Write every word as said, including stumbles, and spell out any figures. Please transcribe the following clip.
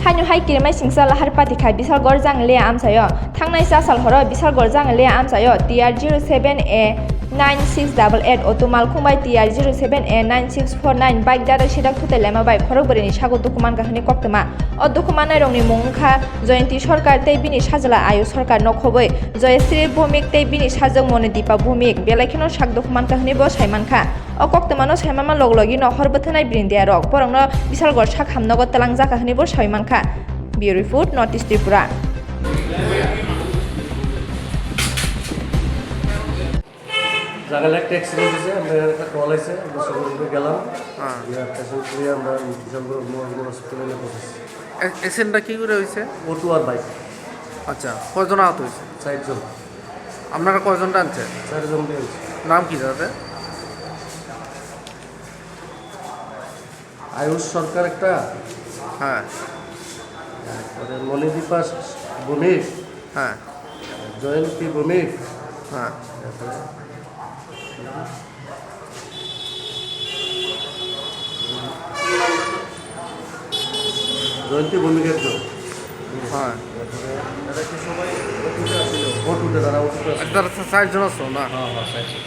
Haino hai kirimai singsa lahar patikha Bisalgor Janglia amchaio. Thangnai chasal horo Bisalgor Janglia amchaio T R zero seven A nine six double eight auto malkhung bai T R zero seven A nine six four nine bike dadak sidak thutai lema bai khorok bwrwini sago dukhu mankha hwnwi koktwma. O dukhu mannairokni mung wngkha Joyonti Sarkar tei bini sajla Ayush Sarkar, nokhobwi Joyasri Bhumik tei bini sajwk Monidipa Bhumik belai kheno sak dukhu mankha hwnwi bo sai mankha. O koktwmano sai manma log logino hor bwthwnai brindiarok borokno Bisalgor sak hamnogo twlangjak kha hwnwi bo sai mankha. Bureau Report, North East Tripura. জাগালে একটা অ্যাক্সিডেন্ট হয়েছে, আমরা এখানে একটা কল আছে, আমরা সঙ্গে সঙ্গে গেলাম। হ্যাঁ। গিয়ে পেশেন্ট নিয়ে আমরা বিশালগড় মহকুমা হসপিটালে নিয়ে পৌঁছেছি। অ্যা-, অ্যাক্সিডেন্টটা কী করে হয়েছে? অটো আর বাইক। আচ্ছা, কয়জন আহত হয়েছে? চারজন। আপনারা কয়জন টানছেন? চারজন দিয়ে হয়েছে। নাম কি তাদের? আয়ুষ সরকার একটা, হ্যাঁ। তারপরে মণিদীপা ভৌমিক, হ্যাঁ। জয়ন্তী ভৌমিক, হ্যাঁ। তারপরে জয়ন্তী ভৌমিক একজন। হ্যাঁ। তারপরে তারা কি সবাই অটোতে আসছিল? অটোতে, তারা অটোতে আসছিল। আচ্ছা, তারা চারজন আসলো না? হ্যাঁ, হ্যাঁ, চারজন।